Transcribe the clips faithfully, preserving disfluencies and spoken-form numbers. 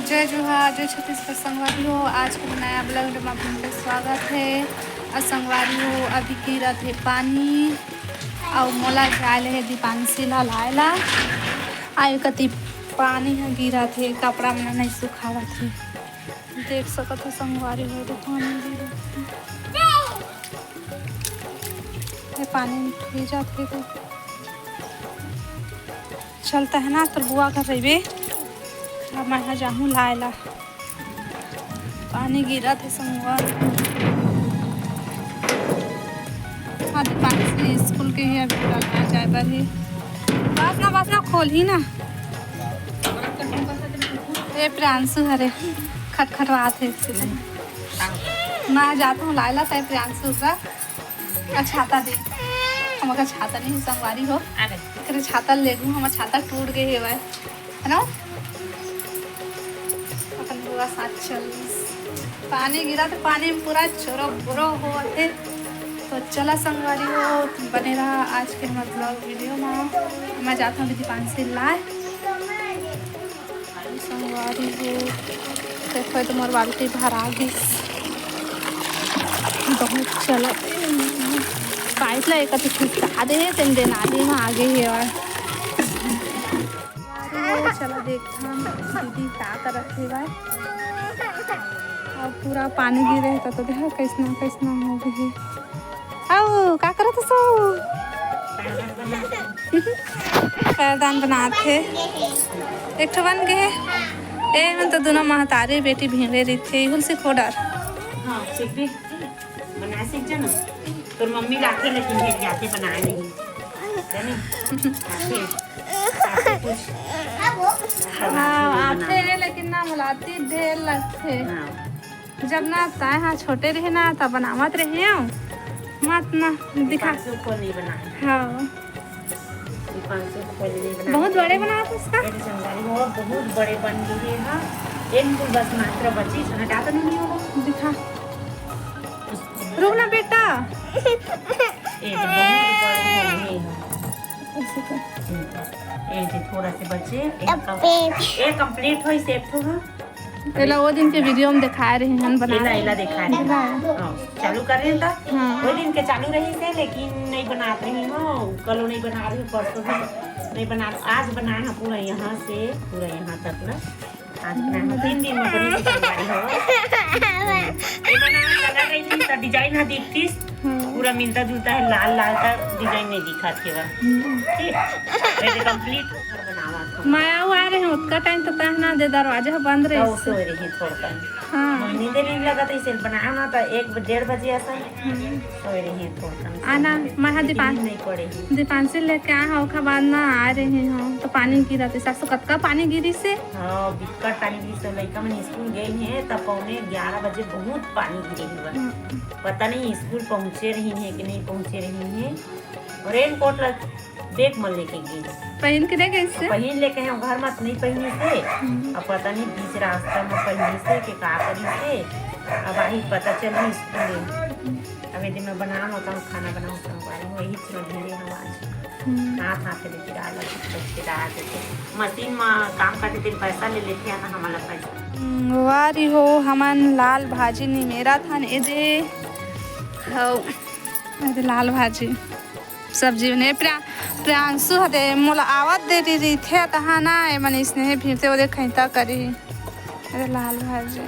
जय जोहार, जय छत्तीसगढ़ संगवारी हो। आज के नया vlog में आप मन के स्वागत हे। अउ संगवारी हो, अभी गिरत हे पानी, अउ मोला जाए ले हे दीपांशी ला लाए ला। आए कति पानी ह गिरत हे, कपड़ा मन नहीं सुखावत हे। देख सकत हो संगवारी हो, तो पानी गिरत हे। ये पानी में भीजत हे तो चलता है ना, तोर बुआ घर रहिबे। अब मैं हा जाहूँ लाए ला। पानी गिरत हे संगवारी। हाँ, तो पानी से स्कूल के ही अभी लगा जाए बर ही। बस ना, बस ना, खोल ही ना। ए प्रियांशु हरे, खटखटवात हे। मैं जाता हूँ लाए ला, तय प्रियांशु का अउ छाता दे। हमर छाता नहीं संगवारी हो। अरे। एकरे छाता लेगू, हमर छाता टूट गए हेवय, है ना? अपन बुआ साथ चल। पानी गिरा तो पानी में पूरा चोरो बोरो हो हे। तो चला संगवारी हो, बने रहा आज के हमर vlog video में। मैं जाता हूँ अभी दीपांशी लाए। संगवारी हो, देखो तो मोर बाल्टी भरा गिस। बहुत चलत हे। पाइप ला एक अति खिसका दे हे, तेन देनाली में आगे हे। और संगवारी हो, चला देखथन दीदी का करत हे भाई। और पूरा पानी गिरे हे, तो, तो देखा कैसना कैसना हो गए हे। अउ का करत हस? पैरदान बनात हे। एक ठो बन गे हे। ए मन तो दोनों महतारी बेटी भिड़े रहिथे। इहुल सिखो डर। हाँ, सीख भी। बना सीख जा ना। तोर मम्मी लाथे लेकिन भेज जाथे बनाए नहीं। जाने? आथे। आथे कुछ। हाँ, आथे हे, लेकिन ना मुलाती ढेर लगथे। हाँ। जब ना ताय हा छोटे रहे ना, तब बनावत रहे हो। मत ना दिखा। पाँच सौ को नहीं बनाए। हाँ। ये पाँच सौ को नहीं बनाए। बहुत बड़े बनावत उसका। बड़े संगवारी हो, बहुत बड़े बन गए हैं। हाँ। एक फूल बस मात्र बची, हटा तो नहीं होगा। दिखा। रुक ना बेटा। ये तो बहुत बड़े हो गए हैं। ऐसे कर। ये तो थोड़ा से बचे। एक कम-, एक complete हो, इसे एक ठो, हाँ। एला वो दिन के video में दिखाए रहे हन, बना एला, रहे एला हन। दिखाए रहे। दिखाए। हाँ, चालू कर रहे हैं तब। हाँ। वो दिन के चालू रही से, लेकिन नहीं बनात रही हो, कल नहीं बना रही, परसों भी नहीं बना, आज बनाए हैं पूरा यहाँ से, पूरा यहाँ तक ना। आज बनाए हैं, तीन दिन में बनी दुकानदारी हो। ये बनाए लगा रही थी, तो design ना दिखती, हाँ। पूरा मिलता जुलता है, लाल लाल का design नहीं दिखा थी वह। हम्म। ठीक, ये complete बनावा था। मैं आऊ आ रहे हैं, उतका time तो तहना दे, दरवाजा ह बंद रहे तो से। सोए रही थोड़ा time। हाँ। नींदे नहीं लगा तो इसे बनाया ना तो एक डेढ़ बजे ऐसा हम्म। सोए रही थोड़ा time। आना, मैं हा लेकिन दीपां-, नींद नहीं पड़ेगी। दीपांशी लेके आए हैं, ओखा बाद ना आ रहे हैं, तो पानी गिरा थे। सासू कतका पानी गिरी से? हाँ, बिक्कट पानी गिरी से। लइका मन स्कूल गए हैं, तब पौने ग्यारह बजे बहुत पानी गिरे हुआ। हम्म। पता नहीं स्कूल पहुँचे रही हैं कि नहीं पहुँचे रही हैं। और raincoat ला bag म लेके गिस। पहिन के नहीं गइस से? पहिन लेके हम घर म नहीं पहिनी से। हम्म। अब पता नहीं बीच रास्ता म पहिनी से के का करी से। अब आही पता चली स्कूल। अब यदि मैं बनाना होता हूँ, खाना बनाऊँ, संगवारी हूँ, यही चीज धीरे हम आज। हम्म। हाथ हाथ लेके डाल, लेके डाल देते। मशीन म काम करते दिन पैसा ले लेते हैं ना, हमारा पैसा। हम्म, वारी हो, हमन लाल भाजी निमेरा थन, ए दे। हौ, ए दे लाल भाजी। सब्जी बने। प्रिया-, प्रियांशु ह दे, मोला आवत देरी रहिथे, तहाँ ना, ए मन इसने हे भीड़ से, ओदे खैता करी। अरे लाल भाजी।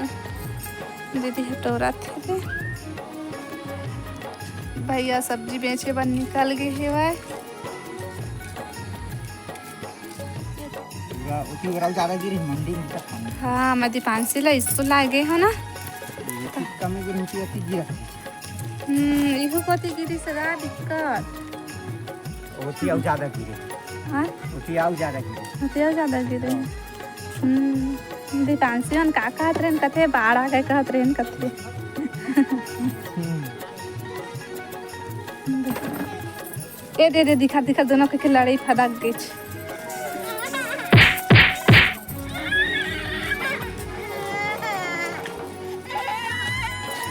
दीदी ह टोरत हे दे। भैया सब्जी बेचे बर निकल गे हेवय। पूरा ओती ओराव ज्यादा गिरी मंडी में तक पानी। हाँ, मैं दीपांशी ला स्कूल लाए गए हो ना। ये कमी गिरी होती, अति गिरा। हम्म, इहू कोती गिरी सगा दिक्कत। ओती अउ ज्यादा गिरे। हाँ? ओती अउ ज्यादा गिरे। ओती अउ ज्यादा गिरे। हाँ। हम्म, दीपांशी मन का कहत रहेन कथे, बाढ़ आ गए कहत रहेन कथे। हम्म। ए दे दे, दिखा, दिखा, दोनों के, के लड़ाई फदक गइच।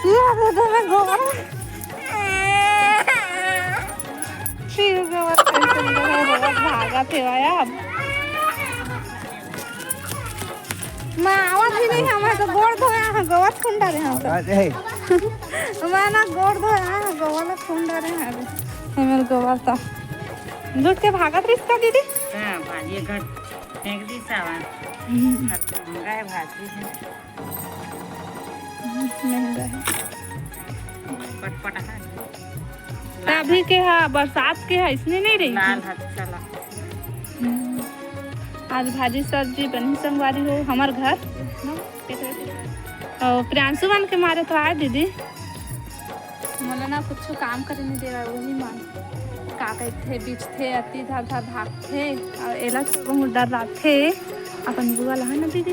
ये दे दे, मैं गोबर। फिर गोबर कैसे निकले, रोज भागत हे भाई अब। मैं आवत नहीं, हम तो गोड़ धोया है, गोवा खून डारे हैं तो। अरे, मैं ना गोड़ धोया है, गोवा ला खून डारे हैं अभी। ये मेरे गोवा था। झूठ के भागत रहिस का दीदी? हाँ, भाजी घर फेंक दी सावन। हम्म। अब महंगा है भाजी है। महंगा है। पटपटा है। तो अभी के हा, बरसात के हा, इसने नहीं रही लाल थी। हाथ चला। हम्म। आज भाजी सब्जी बनी संगवारी हो हमर घर। और प्रियांशु मन के मारे तो आए दीदी। मोला ना कुछ काम करे नहीं देवा, वही मन का कहते बीचथे, अति धर धर भागथे, और एला तो बहुत डर लागथे अपन बुआ ला, है ना दीदी?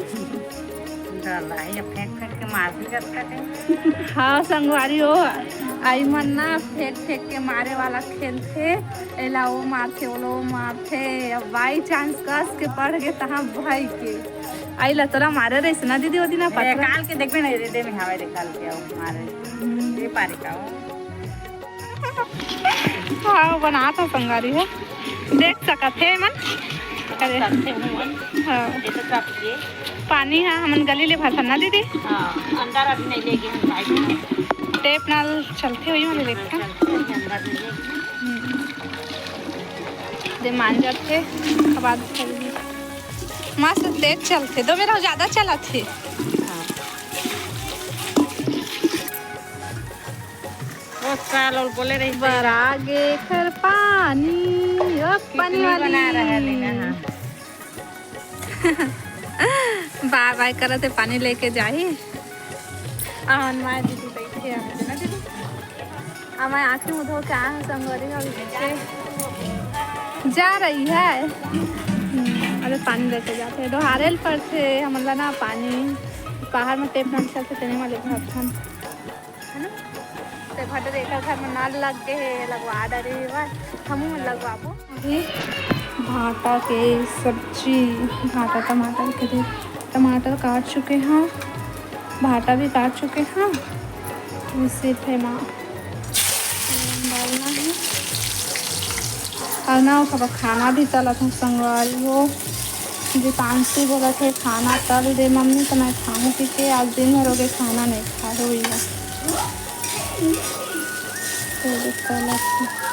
डर लाही, अब फेंक फेंक के मार भी करता है। हाँ संगवारी हो, आई मन ना फेंक फेंक के मारे वाला खेलथे, एला वो मारथे, ओला वो मारथे। अब बाई चांस कस के पड़ गे तहाँ भाई के, आई ला तोला मारे रहिस ना दीदी, वो दिन ए, पकड़ा। काल के देखबे नहीं रे, दे में हवा निकाल के आओ मारे। हम्म। ये पारी का हो। हाँ, बनात हे संगवारी हो, देख सकत हे मन। अरे। सकते हो मन। हाँ। ये तो सब ये। पानी हा हमन गली ले भरथन ना दीदी? हाँ, अंदर अभी नहीं लेगे हम भाई। टेप नाल चलथे, वही वाले देखथन। चलते हैं, अंदर नहीं लेगे। हम्म। दे मान जाथे, अब आदत कर ली। मस्त तेज चलथे, दो मेरा ज्यादा चलत हे। हाँ। ओ साल और बोले रही बरा गे खर पानी, ओ पानी वाली। बना रहा लेना, हाँ। बाय बाय करत हे, पानी लेके जाही। अउ हमारे दीदी बैठे हैं, ना दीदी? हमारे आँखें मुँह धो के आए हैं संगवारी, हम नीचे जा रही है। हम्म, अरे पानी लेके जाथे, डोहारे ल पड़थे हमन ला ना पानी, बाहर में टेप नल चलथे, तेने वाले भरथन। है ना? ते भाटा देखा घर में नल लग गए हे, लगवा डरे हे भाई, हमू मन लगवाबो। अभी भाटा के सब्जी, भाटा टमाटर के दे, टमाटर काट चुके हैं, भाटा भी काट चुके हैं। अभी सिर्फ है माँ डालना है। अउ ना ओकर खाना भी तलत हूँ संगवारी हो। दीपांशी बोलत हे, "खाना तल दे मम्मी, तो मैं खाऊँ," कि के आज दिन भर हो गए खाना नहीं खाए हुई है। तो भी तलत हे।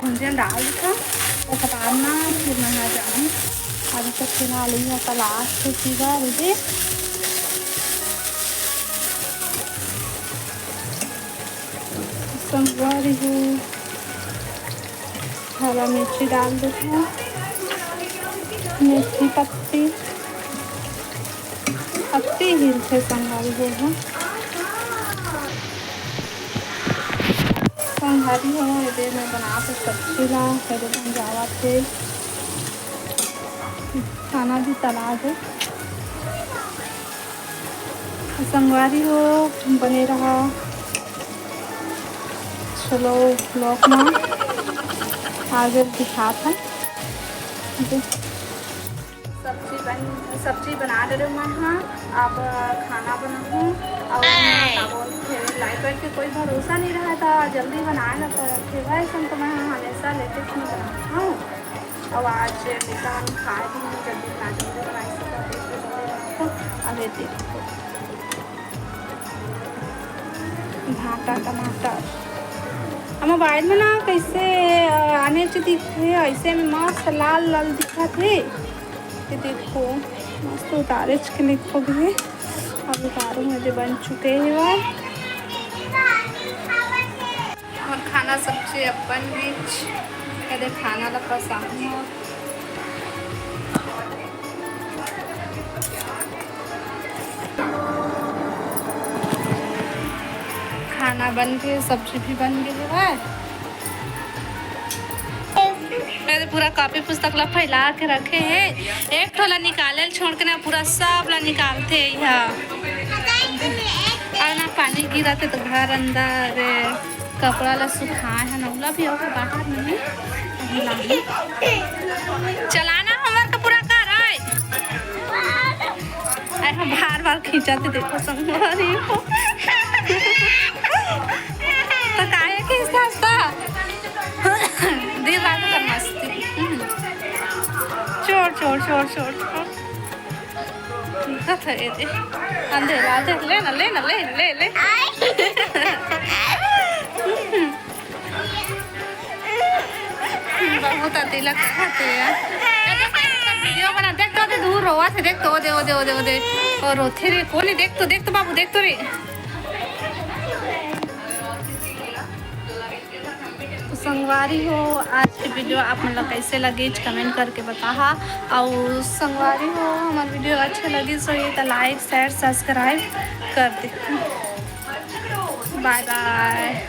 भुंजिया डाल देथन, ओकर बाद ना फिर नहा जाहूँ। अभी तो फिलहाल इहाँ तलाश के सीधा दीदी। संगवारी हो, हरा मिर्ची डाल देथन, मेथी पत्ती, अति हिलथे संगवारी हो। संगवारी हो, एदे मैं बनात सब्जी ला, एदे बन जावत हे। खाना भी तला दे। संगवारी हो, बने रहा। चलो, vlog में आगे दिखात हन। सब्जी बन, सब्जी बना डरे मैं हा। अब खाना बनाहूँ। अउ का बोलथे, लाइट वाइट के कोई भरोसा नहीं रहा था, जल्दी बनाए ला पड़त हे। वैसे तो मैं हमेशा लेटेस्ट में बनात हूँ। अउ आज बेटा मन खाए भी नहीं, जल्दी बना, जल्दी बनाए सब, जल्दी बनाए तो। अब ये देखो, भाटा टमाटर। अब मोबाइल में ना कैसे, अ, आने च दिखथे, ऐसे में मस्त लाल लाल दिखत हे। ये देखो, मस्त उतारेच के लिखो भी। अब उतारू, मुझे बन चुके हे। और खाना सब्जी अब बन गई। कदे खाना ला पसाहूँ। खाना बन के, सब्जी भी बन गई है। मेरे पूरा कॉपी पुस्तक ला फैला के रखे हैं, एक ठो ला निकाले ल छोड़ के ना, पूरा सब ला निकालथे यहाँ। और ना पानी गिरत हे तो घर अंदर कपड़ा ला सुखाए हन, ओला भी ओकर बाहर में ही लाही। चलाना होमवर्क पूरा कर आए। ए, बार बार खींचत हे, देखो संगवारी हो। तो काहे खींचता हस? दिन रात कर मस्ती। हम्म। छोड़, छोड़, छोड़, छोड़, छोड़। दिखत हे, ए दे। अंधेरा, अंधेरा, ले ना, ले ना, ले, ले, ले। बहुत अति लगत हे यार। ए, देख, देख, वीडियो बना, देख तो, दे दूर रोवत हे, देख तो, ओ दे, ओ दे, ओ दे, ओ दे। और रोथे रे, कोन हे, देख तो, देख तो बाबू, देख तो रे। तो संगवारी हो, आज के वीडियो आप मन ला कैसे लगिस, कमेंट करके बताहा। अउ संगवारी हो, हमर वीडियो अच्छा लगिस होही त like, share, subscribe कर दे। बाय बाय।